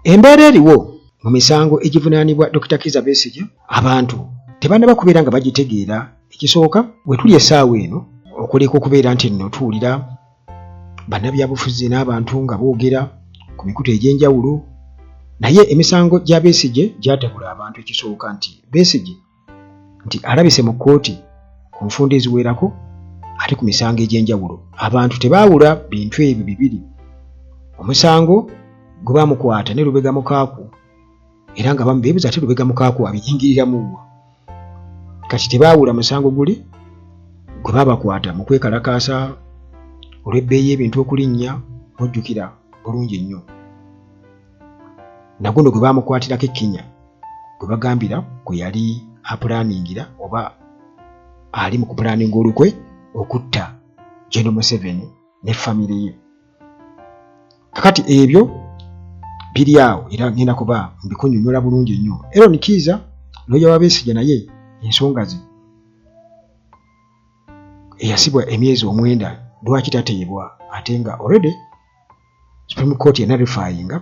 Embeera eriwo mu misango egivunaanibwa Dokita Kizza Besigye abantu tebannaba kubeera nga bagitegeera. Ekisooka we tuli essaawa eno okuleka okubeera nti nno tuwulira bannabyabufuzi n'abantu nga boogera ku mikutu egy'enjawulo, naye emisango gya Besigye gyatabula abantu. Ekisooka nti Besigye nti alabise mu kkooti ku nfunda eziwerako ate ku misango egy'enjawulo. Abantu tebaawula bintu ebyo bibiri, omusango gwe bamukwata ne Lubega Mukaaku, era nga abamu beebuza ate Lubega Mukaaku abiyingiriramu wa? Kati tebaawula musango guli gwe babakwata mu kwekalakaasa olw'ebbeeyi y'ebintu okulinnya, mujjukira bulungi nnyo na guno gwe baamukwatirako e Kenya gwe bagambira kwe yali apulaaningira oba ali mu kupulaaninga olukwe okutta General Museveni ne famire ye. Kakati ebyo biri awo era ngenda kuba mbikunyonyola bulungi nnyo. Eron Kiiza looya wa Besigye naye ensonga ze eyasibwa emyezi omwenda lwaki tateebwa ate nga already Supreme Court yanarifayinga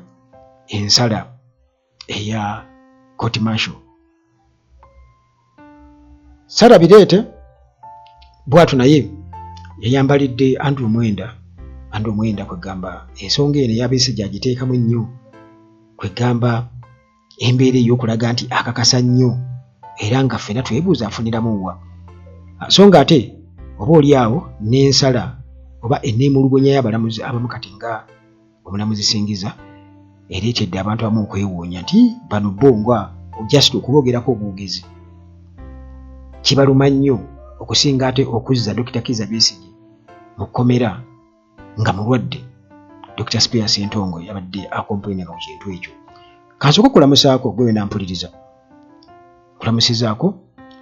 ensala eya court martial. Sarah Bireete bwatu naye yayambalidde Andrew Mwenda. Andrew Mwenda kwegamba ensonga eno eya Besigye agiteekamu nnyo, kwegamba embeera ey'okulaga nti akakasa nnyo era nga ffena twebuuza afuniramu wa, so nga ate oba oli awo n'ensala oba enneemulugunya y'abalamuzi abamu kati nga omulamuzi Singiza ereetedde abantu abamu okwewuunya nti bano bo nga just okuboogerako obwogezi kibaluma nnyo okusinga ate okuzza Dokita Kizza Besigye mu kkomera nga mulwadde. Dokita Spear Ssentongo yabadde akomplaininga ku kintu ekyo. Kansooke okulamusaako gwe wena mpuliriza, nkulamusizaako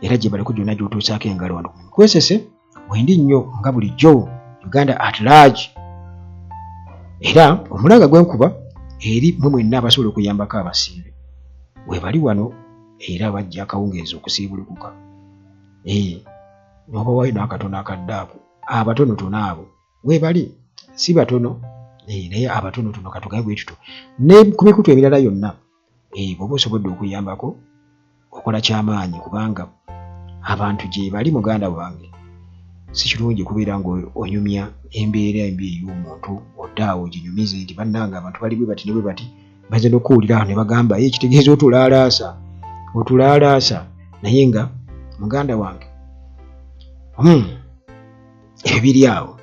era gye baliko gyonna gy'otuusaako engalo wano ku Mikwesese wendi nnyo nga bulijjo Uganda at large, era omulanga gwe nkuba eri mwe mwenna abasobola okuyambako abasiibe webali wano era bajja akawungeezi okusiibulukuka n'obawayo n'akatono akadde ako abatonotono abo webali si batono naye abatonotono katugabe bwe tutyo ne ku mikutu emirala yonna. Bw'oba osobodde okuyambako okola kyamaanyi kubanga abantu gye bali muganda wange. Si kirungi kubeera ng'onyumya embeera embi ey'omuntu odde awo oginyumize nti bannange abantu bali bwe bati ne bwe bati, bayinza n'okukuwulira awo ne bagamba ye kitegeeza otulaalaasa otulaalaasa, naye nga muganda wange ebyo biri awo.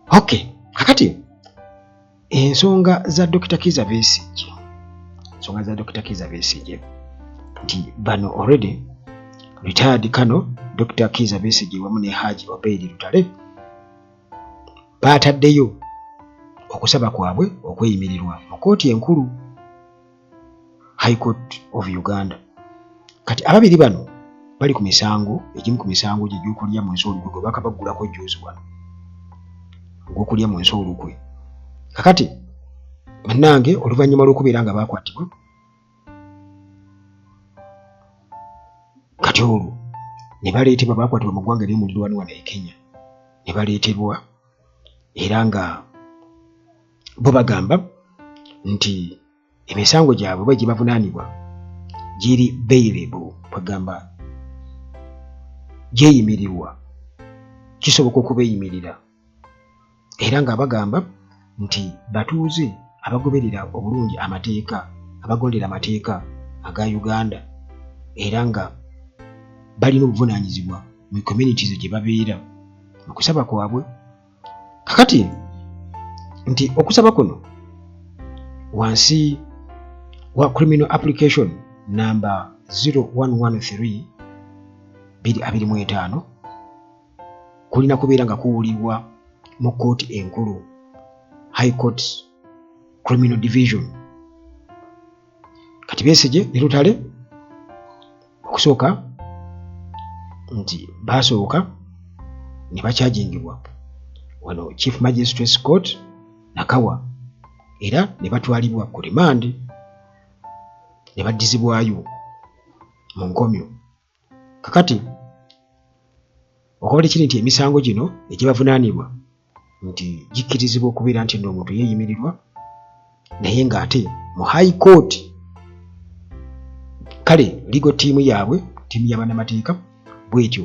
Okay, kakati ensonga za Dokita Kizza Besigye, ensonga za Dokita Kizza Besigye nti bano already retired Colonel Dokita Kizza Besigye wamu ne Haji Obeid Lutale baataddeyo okusaba kwabwe okweyimirirwa mu kkooti enkulu High Court of Uganda. Kati ababiri bano bali ku misango egimu ku misango gye gy'okulya mu nsi olukwe gwe bakabaggulako jjuuzi wano ogw'okulya mu nsi olukwe. Kakati bannange oluvannyuma lw'okubeera nga baakwatibwa kati olwo ne baleetebwa, baakwatibwa mu ggwanga ery'omulirwano wano e Kenya ne baleetebwa era nga bo bagamba nti emisango gyabwe oba gyebavunaanibwa giri bailable, kwegamba gyeyimirirwa, kisoboka okubeeyimirira, era nga bagamba nti batuuze abagoberera obulungi amateeka, abagondera amateeka aga Uganda, era nga balina obuvunaanyizibwa mu communities gye babeera mu kusaba kwabwe. Kakati nti okusaba kuno wansi wa criminal application number 0113 225 kulina kubeera nga kuwulirwa mu kkooti enkulu High Court Criminal Division. Kati Besigye ne Lutale okusooka nti baasooka ne bakyajingibwa wano Chief Magistrates Court Nakawa era ne batwalibwa ku remand ne baddizibwayo mu nkomyo. Kakati okuba tekiri nti emisango gino egibavunaanibwa nti gikkirizibwa okubeera nti nno omuntu yeeyimirirwa, naye ng'ate mu High Court. Kale legal team yaabwe, ttiimu y'abannamateeka bwetyo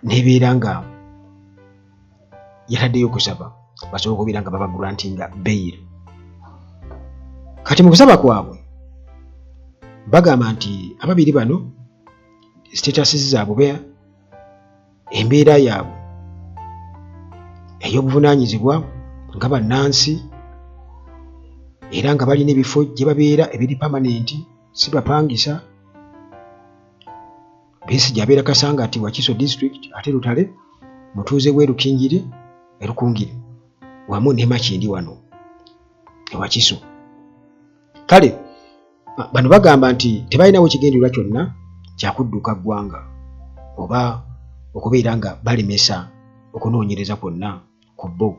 nebeera nga yataddeyo okusaba basobola okubeera nga babagrantinga bail. Kati mu kusaba kwabwe bagamba nti ababiri bano status zaabwe, embeera yaabwe ey'obuvunaanyizibwa nga bannansi, era nga balina ebifo gye babeera ebiri permanent, si bapangisa. Besigye abeera Kasangati, Wakiso District, ate Lutale mutuuze w'e Rukingiri, e Rukungiri wamu ne Makindye wano e Wakiso. Kale bano bagamba nti tebalinawo kigendererwa kyonna kyakudduka ggwanga oba okubeera nga balemesa okunoonyereza kwonna ku bo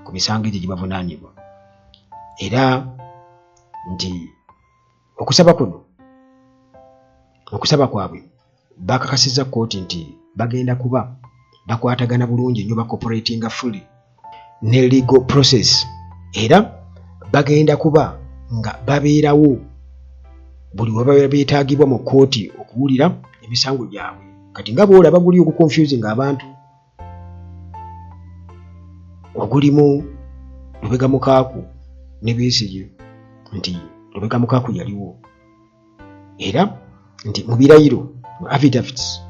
ku misango egyo gye bavunaanibwa, era nti okusaba kuno, okusaba kwabwe bakakasizza kkooti nti bagenda kuba bakwatagana bulungi nnyo, bacooperatinga fully ne legal process, era bagenda kuba nga babeerawo buli we babeera beetaagibwa mu kkooti okuwulira emisango gyabwe. Kati nga bw'olaba guli oguconfusing abantu ogulimu Lubega Mukaaku ne Besigye, nti Lubega Mukaaku yaliwo, era nti mu birayiro, mu affidavits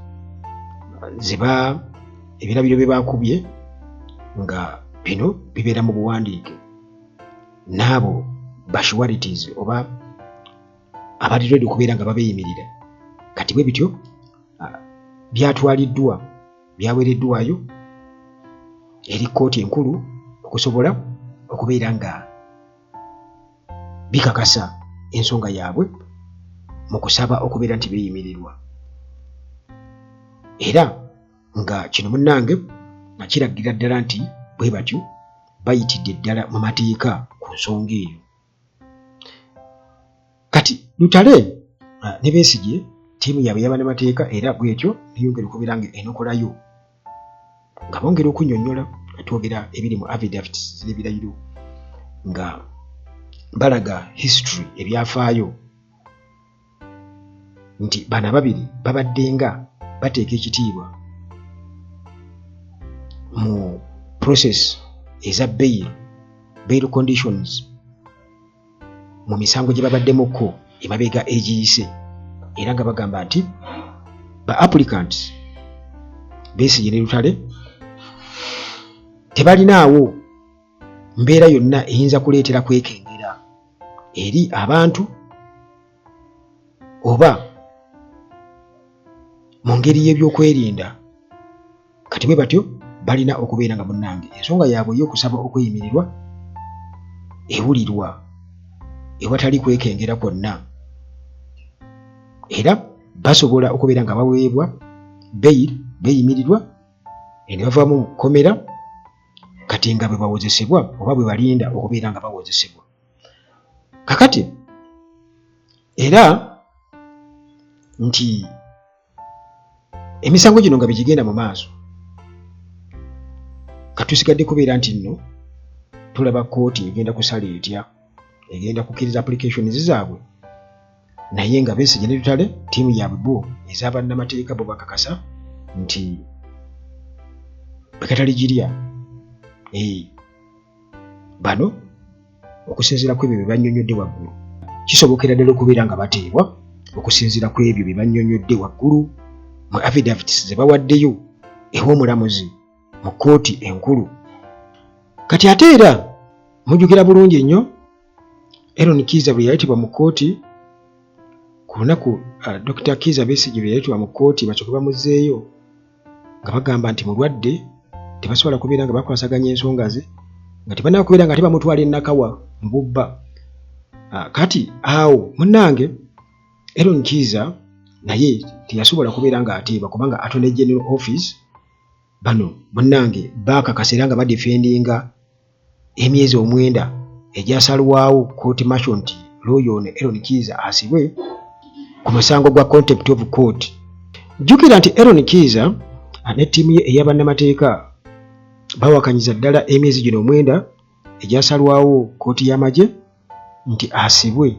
zeba ebirabiro bye bakubye nga bino bibeera mu buwandiike, n'abo ba sureties oba abali ready okubeera nga babeeyimirira. Kati bwe bityo byatwaliddwa, byaweereddwayo eri kkooti enkulu okusobola okubeera nga bikakasa ensonga yaabwe mu kusaba okubeera nti beeyimirirwa. Era nga kino munnange nga kiragira ddala nti bwe batyo bayitidde ddala mu mateeka ku nsonga eyo. Kati Lutale ne Besigye, ttiimu yaabwe y'abannamateeka, era bwetyo neyongera okubeera nga enokolayo nga bongera okunnyonnyola nga twogera ebiri mu affidavits n'ebirayiro, nga balaga history, ebyafaayo, nti bano ababiri babadde nga bateeka ekitiibwa mu process eza bail conditions mu misango gye babaddemukko emabega egiyise, era nga bagamba nti ba applicants Besigye ne Lutale tebalinaawo mbeera yonna eyinza kuleetera kwekengera eri abantu oba mu ngeri y'ebyokwerinda. Kati bwe batyo balina okubeera nga munnange ensonga yaabwe ey'okusaba okweyimirirwa ewulirwa ewatali kwekengera kwonna, era basobola okubeera nga baweebwa bail, beeyimirirwa ne bavaamu mu kkomera kati nga bwe bawozesebwa oba bwe balinda okubeera nga bawozesebwa. Kakati era nti emisango gino nga bwegigenda mu maaso, katusigadde kubeera nti nno tulaba kkooti egenda kusala etya, egenda kukkiriza applications zaabwe. Naye nga Besigye ne Lutale, ttiimu yaabwe bo ez'abannamateeka, bo bakakasa nti bwe kataligirya bano okusinziira ku ebyo bye bannyonnyodde waggulu, kisobokera ddala okubeera nga bateebwa okusinziira ku ebyo bye bannyonnyodde waggulu mu affidavits ze bawaddeyo ew'omulamuzi mu kkooti enkulu. Kati ate era mujjukira bulungi nnyo Eron Kiiza bwe yayitibwa mu kkooti ku lunaku Dr. Kiiza Besigye bwe yayitibwa mu kkooti basooke bamuzzeeyo nga bagamba nti mulwadde, tebasobola kubeera nga bakwasaganya ensonga ze nga tebanaba kubeera nga tebamutwala e Nakawa mu bubba. Kati awo munnange Eron Kiiza naye teyasobola kubeera ng'ateebwa kubanga Attorney General Office bano munnange baakakasa era nga badefendinga emyezi 9 egyasalwawo court martial nti lawyer ono Eron Kiiza asibwe ku musango gwa contempt of court. Jjukira nti Eron Kiiza ne ttiimu ye ey'abannamateeka bawakanyiza ddala emyezi gino 9 egyasalwawo kkooti y'amagye. nti asibwe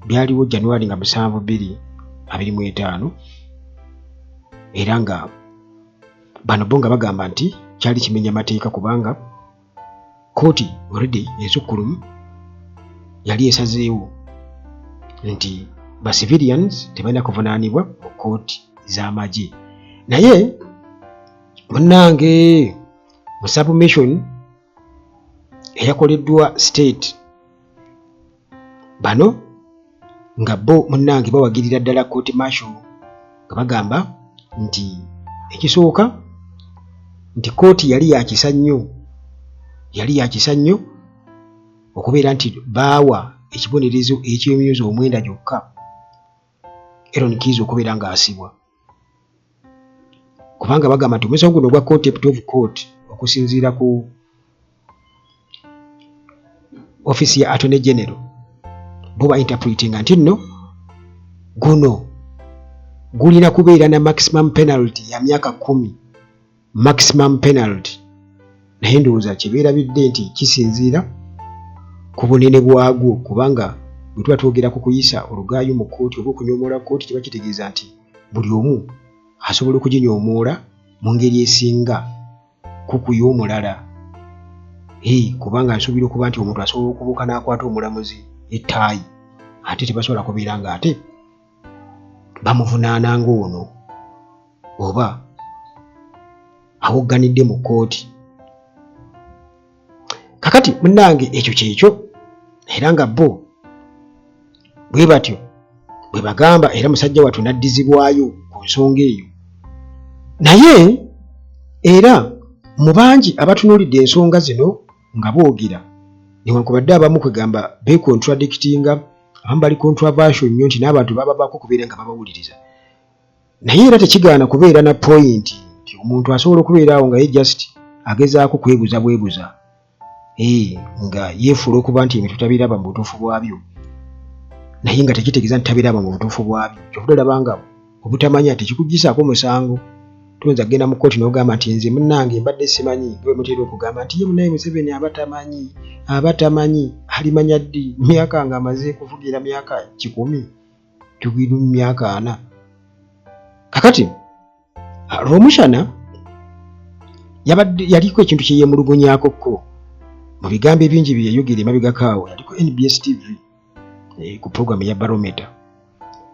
byaliwo January nga 7, 2025, era nga bano bo nga bagamba nti kyali kimenya mateeka kubanga kooti already ensukkulumu yali esazeewo nti ba civilians tebalina kuvunaanibwa mu kooti z'amagye. Naye munnange, mu submission eyakoleddwa state, bano nga bo munnange bawagirira ddala court martial, nga bagamba nti ekisooka nti kooti yali yakisa nnyo, yali yakisa nnyo okubeera nti baawa ekibonerezo eky'emyezi 9 gyokka Eron Kiiza okubeera ng'asibwa, kubanga bagamba nti omusango guno ogwa contempt of court, okusinziira ku ofiisi ya Attorney General, bo ba interpretinga nti nno guno gulina kubeera na maximum penalty ya myaka 10, maximum penalty. Naye ndowooza kyebeerabidde nti kisinziira ku bunene bwagwo, kubanga bwe tuba twogera ku kuyisa olugaayu mu kkooti oba okunyomoola kkooti, kiba kitegeeza nti buli omu asobola okuginyoomoola mu ngeri esinga ku kuy'omulala. Kubanga nsuubira okuba nti omuntu asobola okubuuka n'akwata omulamuzi ettaayi, ate tebasobola kubeera nga ate bamuvunaana ng'ono oba awogganidde mu kkooti. Kakati munnange, ekyo kyekyo, era nga bo bwe batyo bwe bagamba, era musajja wattu n'addizibwayo ku nsonga eyo. Naye era mu bangi abatunuulidde ensonga zino nga boogera, newankubadde abamu kwegamba becontradictinga, abamu bali controversial nnyo nti n'abantu babavaako okubeera nga babawuliriza, naye era tekigaana kubeera na point nti omuntu asobola okubeera awo nga ye just agezaako kwebuza bwebuza, nga yeefuula okuba nti ebintu tabiraba mu butuufu bwabyo, naye nga tekitegeeza nti tabiraba mu butuufu bwabyo. Kyova olaba nga obutamanya tekikuggyisaako musango. Toyinza kugenda mu kkooti n'ogamba nti nze munnange mbadde simanyi, nga bwe mutera okugamba nti ye munnaye Museveni aba tamanyi, aba tamanyi. Alimanya ddi myaka nga amaze kuvugira myaka 100, tugiri mu myaka 40? Kakati Rwomushana yabadde yaliko ekintu kye yeemulugunyaako ko mu bigambo ebingi bye yayogera emabegako awo, yaliko NBS TV ku program eya Barometer.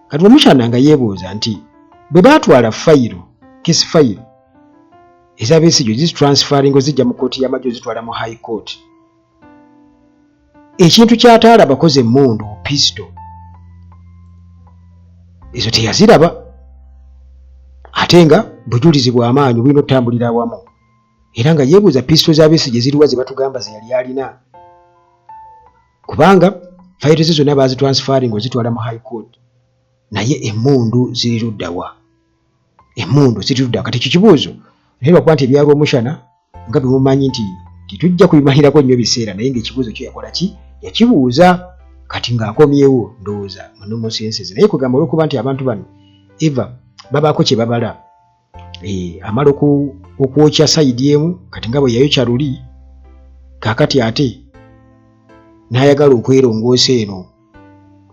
Kati Rwomushana nga yeebuuza nti bwe baatwala fayiro, case file eza Besigye, zitransferring ozijja mu kkooti y'amagye ozitwala mu High Court, ekintu ky'ataala bakoze emmundu pistol ezo teyaziraba, ate nga bujulizi bw'amaanyi bulina okutambulira awamu. Era nga yeebuuza pistol za Besigye ziriwa ze batugamba ze yali alina, kubanga fayiro ze zonna bazitransferring ozitwala mu High Court, naye emmundu ziri luddawa? Emmundu ziri luddawa? Kati ekyo kibuuzo, naye lwakuba nti ebya Rwomushana nga byemumanyi nti tetujja kubimalirako nnyo biseera, naye ng'ekibuuzo kyo yakola ki? Yakibuuza. Kati ng'akomyewo ndowooza mu normal senses, naye kugamba olw'okuba nti abantu bano eva babaako kye babala, amala okwokya side emu, kati nga bwe yayokya luli, kaakati ate n'ayagala okwerongoosa eno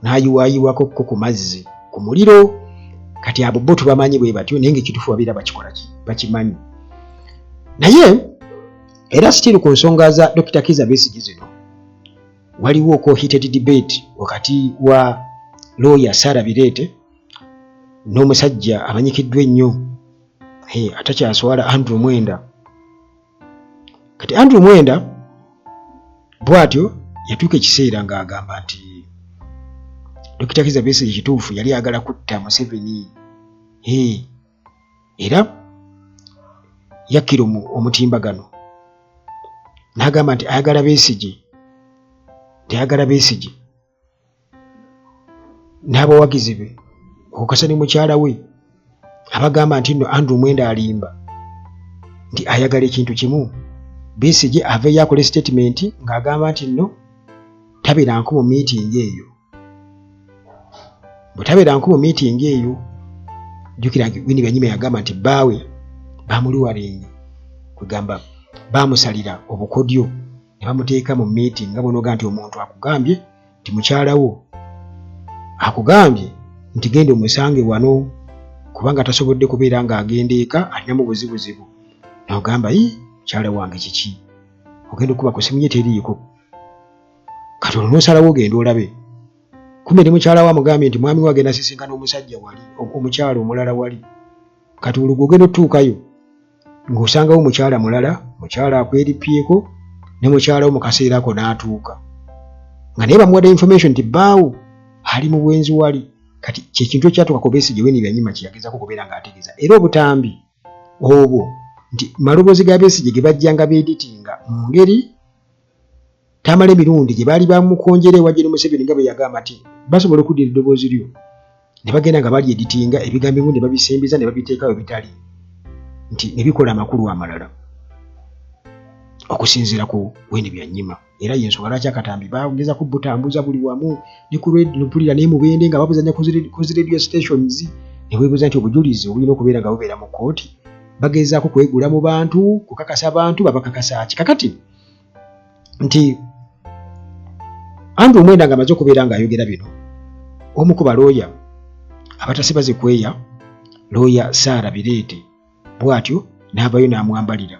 n'ayiwaayiwako ko ku mazzi ku muliro. Kati abo bo tubamanyi bwe batyo, naye ng'ekituufu babeera bakikola ki bakimanyi. Naye era still ku nsonga za Dr. Kiza Besigye zino, waliwo ko heated debate wakati wa lawyer Sarah Bireete n'omusajja amanyikiddwa ennyo atakyaswala, Andrew Mwenda. Kati Andrew Mwenda bw'atyo yatuuka ekiseera ng'agamba nti Dr. Kiza Besigye kituufu yali ayagala kutta Museveni, era yakkira omutimbagano n'agamba nti ayagala Besigye, nti ayagala Besigye n'abawagizi be okukasa ne mukyala we abagamba nti nno Andrew Mwenda alimba, nti ayagala ekintu kimu, Besigye aveeyo akole statement ng'agamba nti nno tabeeranko mu meeting eyo. Bwe tabeeranko mu meeting eyo, jjukira nti Winnie Byanyima yagamba nti bbaawe bamuliwalinga, kwegamba baamusalira obukodyo ne bamuteeka mu meeting, nga bw'onooga nti omuntu akugambye nti mukyala wo akugambye nti genda omusange wano kubanga tasobodde kubeera ng'agenda eka alinamu buzibuzibu n'ogamba yi mukyala wange kiki ogenda okuba ku simu ye teriiko kati olwo n'osalawo ogenda olabe kumbe ne mukyala we amugambye nti mwami we agenda sisinkana omusajja wali omukyala omulala wali kati olwo gw'ogenda otutuukayo ng'osangawo mukyala mulala mukyala akweripyeko ne mukyala wo mu kaseera ako n'atuuka nga naye bamuwadde information nti bbaawo ali mu bwenzi wali kati kyekintu ekyatuuka ku Besigye Winnie Byanyima kye yagezaako okubeera ng'ategeeza era obutambi obwo nti maloboozi ga Besigye ge bajjanga beeditinga mu ngeri Tamale Mirundi gye baali bamukonjera ewa Gen Museveni nga bwe yagamba nti basobola okuddira eddoboozi lyo ne bagenda nga balyeditinga ebigambo ebimu ne babisembeza ne babiteeka we bitali nti ne bikola amakulu amalala okusinziira ku Winnie Byanyima era y'ensonga lwaki akatambi bageza kubutambuza buli wamu ne ku mpulira ne Mubende nga babuzanya ku zi radio stations ne weebuuza nti obujulizi obulina okubeera nga bubeera mu kkooti bagezaako kwegula mu bantu kukakasa bantu babakakasa ki kakati nti Andrew Mwenda ng'amaze okubeera ng'ayogera bino omu ku balooya abatasiba zikweya looya Sarah Bireete bw'atyo n'avayo n'amwambalira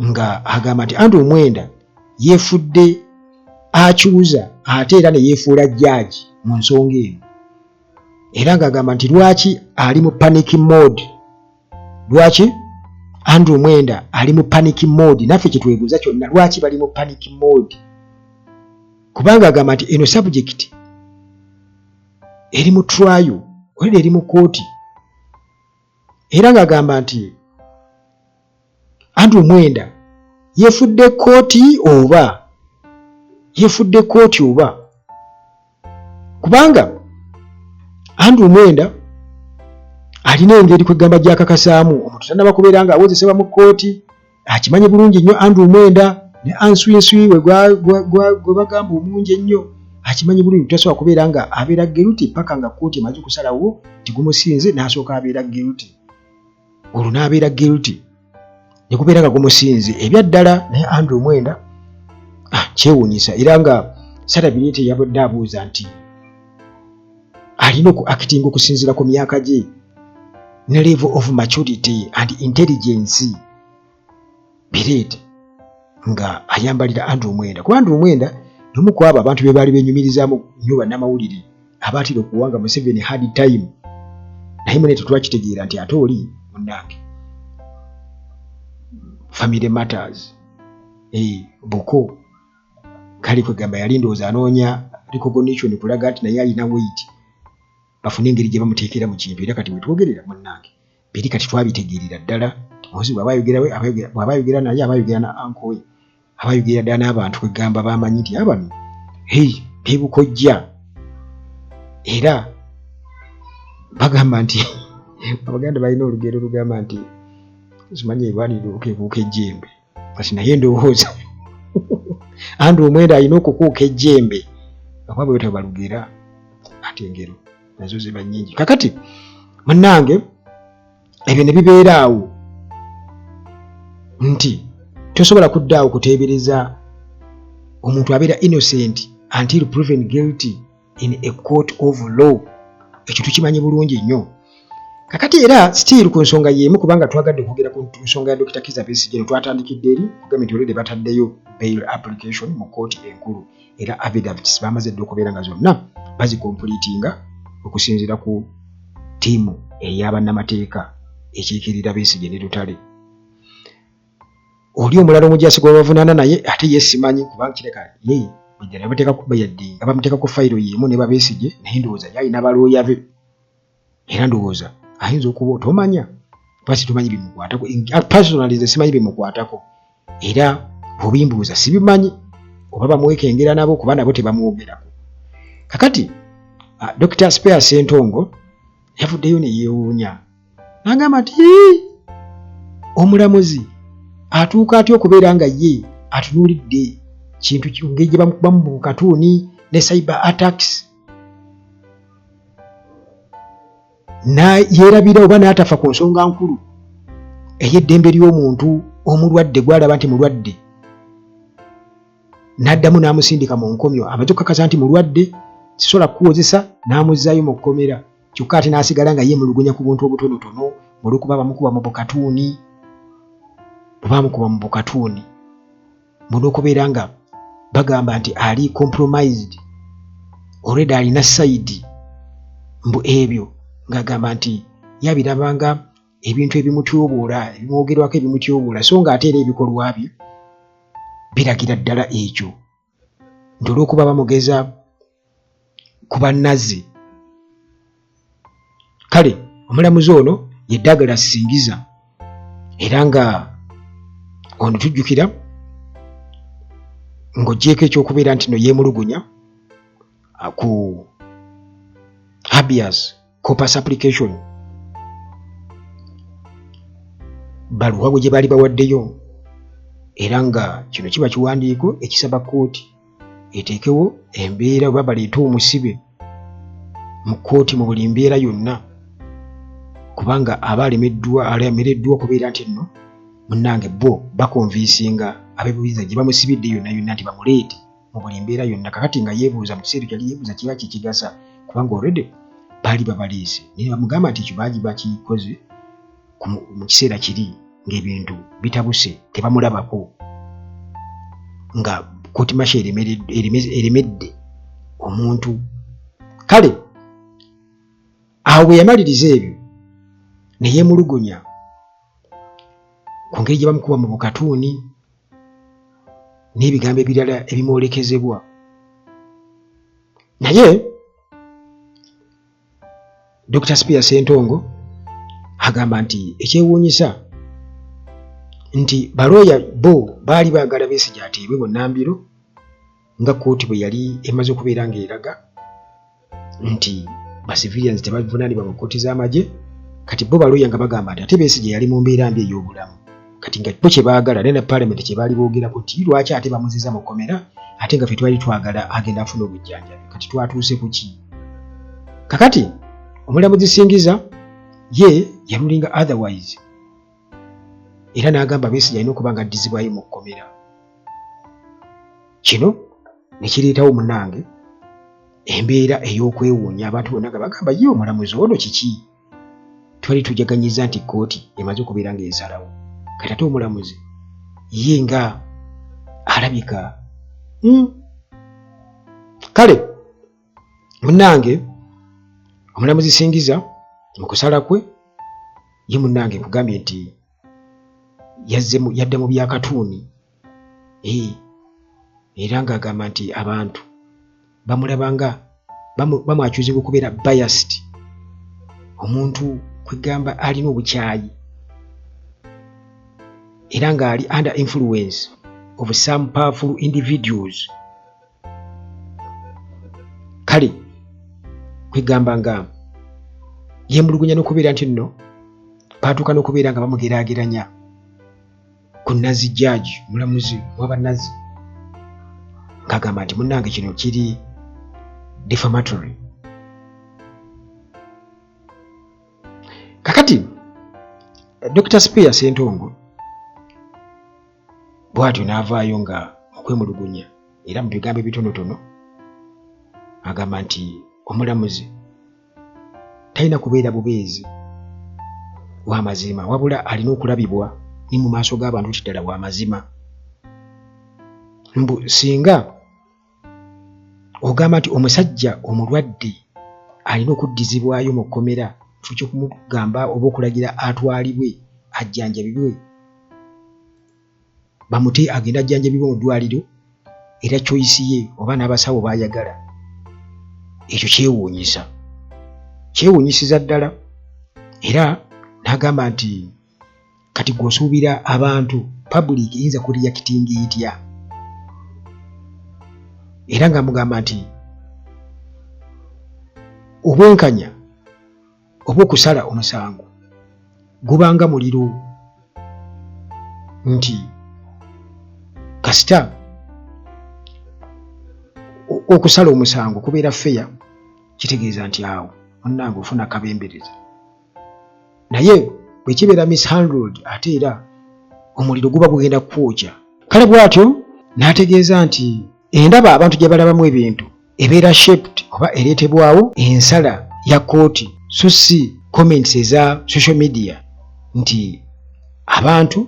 nga agamba nti Andrew Mwenda yeefudde akyuza ate era ne yeefuula jaaji mu nsonga eno era ng'agamba nti lwaki ali mu panic mode lwaki Andrew Mwenda ali mu panic mode naffe kyetwebuuza kyonna lwaki bali mu panic mode kubanga agamba nti eno subject eri mu trial olera eri mu kooti era ng'agamba nti Andrew Mwenda yefudde kooti oba yefudde kooti oba kubanga Andrew Mwenda alina engeri kwegamba gyakakasaamu omuntu tanaba kubeera nga awozesebwa mu kkooti akimanyi bulungi nnyo Andrew Mwenda ne answinswi we gwe bagamba omungi ennyo akimanyi bulungi tasobola kubeera nga abeera guilty paka nga kkooti emaze okusalawo nti gumusinze n'asooka abeera guilty olwo n'abeera guilty ne gubeera nga gumusinze ebyaddala naye Andrew Mwenda ah, kyewuunyisa era nga Sarah Bireete yabadde abuuza nti alina oku actinga okusinziira ku myaka gye ne level of maturity and intelligence Bireete nga ayambalira Andrew Mwenda kuba Andrew Mwenda n'omu ku abo abantu be baali benyumirizaamu nnyo bannamawulire abaatera okuwanga Museveni hard time naye mune tetwakitegeera nti ate oli munnange family matters eh, buko kale kwegamba yali ndowooza anoonya recognition kulaga nti naye alina weight bafune engeri gye bamuteekera mu kintu era kati wetwogerera munnange biri kati twabitegeerera ddala Muhoozi bw'aba bw'aba ayogera naye aba ayogera na anko we aba ayogerera ddala n'abantu kwegamba bamanyi nti abano hei bebukojja era bagamba nti abaganda balina olugero olugamba nti simanyi erwanirira obukebuuka ejjembe kati naye ndowooza Andrew Mwenda alina okukuuka ejjembe oba bwe balugera ate engero nazo ziba nnyingi kakati munnange ebyo ne bibeera awo nti tosobola kudda awo kuteebereza omuntu abeera innocent until proven guilty in a court of law ekyo tukimanyi bulungi nnyo kakati era still ku nsonga y'emu kubanga twagadde okwogera ku nsonga ya Dr. Kizza Besigye twatandikidde eri kugambye nti already bataddeyo bail application mu kkooti enkulu era affidavits bamaze dda okubeera nga zonna bazicompletinga okusinziira ku ttiimu ey'abannamateeka ekiikirira Besigye ne Lutale oli omulala omujaasi gwe bavunaana naye ate ye simanyi kubanga kireka ye yadde nga bamuteeka ku fayiro y'emu ne babesigye naye ndowooza ye alina balooya be era ndowooza ayinza okuba otomanya pasi tomanyi bimukwatako personally nze simanyi bimukwatako era bw'obimbuuza sibimanyi oba bamwekengera nabo kuba nabo tebamwogerako kakati uh, Dr. Spare Sentongo yavuddeyo ne yeewuunya n'agamba nti omulamuzi atuuka atya okubeera nga ye atunuulidde kintu ngeri gye bamukubamu mu katuuni ne cyber attacks yeerabira oba n'atafa ku nsonga nkulu ey'eddembe ly'omuntu omulwadde gw'alaba nti mulwadde. N'addamu n'amusindika mu nkomyo amaze okukakasa nti mulwadde, sisobola kukuwozesa, n'amuzzaayo mu kkomera. Kyokka ate n'asigala nga yeemulugunya ku buntu obutonotono olw'okuba bamukuba mu bukatuuni, bwe bamukuba mu bukatuuni mbu n'okubeera nga bagamba nti ali compromised already alina sayidi, mbu ebyo ng'agamba nti yabiraba nga ebintu ebimutyoboola, ebimwogerwako ebimutyoboola, so nga ate era ebikolwa bye biragira ddala ekyo nti olw'okuba bamugeza ku bannazi. Kale omulamuzi ono ye Douglas Singiza, era nga ono tujjukira ng'oggyeeko ekyokubeera nti no yeemulugunya ku habeas corpus application baluwa bwe gye baali bawaddeyo, era nga kino kiba kiwandiiko ekisaba kkooti eteekewo embeera oba baleete omusibe mu kkooti mu buli mbeera yonna, kubanga aba alemeddwa alemereddwa okubeera nti nno munnange bo bakonvinsinga ab'ebuyinza gye bamusibidde yonna yonna nti bamuleete mu buli mbeera yonna. Kakati nga yeebuuza mu kiseera kyali yeebuuza kiba kikigasa, kubanga already baali babaleese, naye bamugamba nti ekyo baagi bakikoze mu kiseera kiri ng'ebintu bitabuse, tebamulabako nga kooti masha eremedde omuntu. Kale awo bwe yamaliriza ebyo ne yeemulugunya ku ngeri gye bamukuba mu bukatuuni n'ebigambo ebirala ebimwolekezebwa. Naye Dr. Spear Ssentongo agamba nti ekyewuunyisa nti balooya bo baali baagala Besigye ateebwe bunnambiro nga kkooti bwe yali emaze okubeera ng'eraga nti ba civilians tebavunaanibwa mu kkooti z'amagye. Kati bo balooya nga bagamba nti ate Besigye yali mu mbeera mbi ey'obulamu, kati nga bo kye baagala naye na paalamenti kye baali boogerako nti lwaki ate bamuziza mu kkomera ate nga ffe twali twagala agenda afune obujjanjabi, kati twatuuse ku ki? Kakati omulamuzi Singiza ye yalulinga otherwise, era n'agamba Besigye alina okuba nga addizibwayo mu kkomera. Kino ne kireetawo munnange embeera ey'okwewuunya, abantu bonna nga bagamba ye omulamuzi ono kiki? Twali tujaganyiza nti kkooti emaze okubeera ng'esalawo, kati ate omulamuzi ye nga alabika. Kale munnange omulamuzi Singiza mu kusala kwe ye munnange nkugambye nti yadda mu bya katuuni, era ng'agamba nti abantu bamulaba nga bamwakyuzinga okubeera biased, omuntu kwegamba alina obukyayi era ng'ali under influence of some powerful individuals. Kale kwegamba nga yemulugunya n'okubeera nti nno baatuuka n'okubeera nga bamugeraageranya ku Nazi judge, omulamuzi w'abanazi, ng'agamba nti munnange kino kiri defamatory. Kakati Dr. Spear Ssentongo bw'atyo n'avaayo nga okwemulugunya, era mu bigambo ebitonotono agamba nti omulamuzi talina kubeera bubeezi wa mazima, wabula alina okulabibwa ne mu maaso g'abantu nti ddala wa mazima. Mbu singa ogamba nti omusajja omulwadde alina okuddizibwayo mu kkomera kifo ky'okumugamba oba okulagira atwalibwe ajjanjabibwe, bamute agende ajjanjabibwe mu ddwaliro era choice ye oba n'abasawo b'ayagala, ekyo kyewuunyisa, kyewuunyisiza ddala. Era n'agamba nti kati gwe osuubira abantu public eyinza ku reactinga etya? Era ng'amugamba nti obwenkanya oba okusala omusango gubanga muliro, nti kasita okusala omusango kubeera feya, kitegeeza nti awo munnange ofuna kabembereza, naye bwe kibeera mishandled ate era omuliro guba gugenda kukwokya. Kale bw'atyo n'ategeeza nti Endaba abantu gye balabamu ebintu ebeera shaped oba ereetebwawo ensala ya kkooti, so si comments eza social media, nti abantu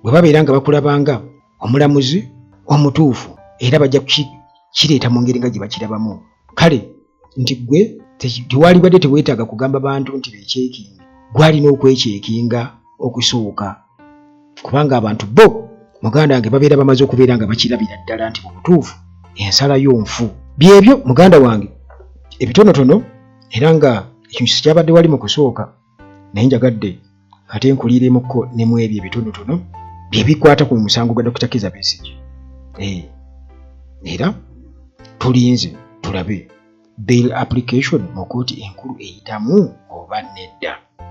bwe babeera nga bakulabanga omulamuzi omutuufu era bajja kukireeta mu ngeri nga gye bakirabamu. Kale nti ggwe tewalibadde teweetaaga kugamba bantu nti beekyekinga, gwalina okwekyekinga okusooka, kubanga abantu bo, muganda wange, babeera bamaze okubeera nga bakirabira ddala nti mu butuufu ensala yo nfu. Byebyo, muganda wange, ebitonotono, era nga ekintu kyabadde wali mu kusooka, naye njagadde ate nkuliiremukko ne mu ebyo ebitonotono bye bikwata ku musango gwa Dr. Kizza Besigye. Era tulinze tulabe bail application mu kooti enkulu eyitamu oba nedda.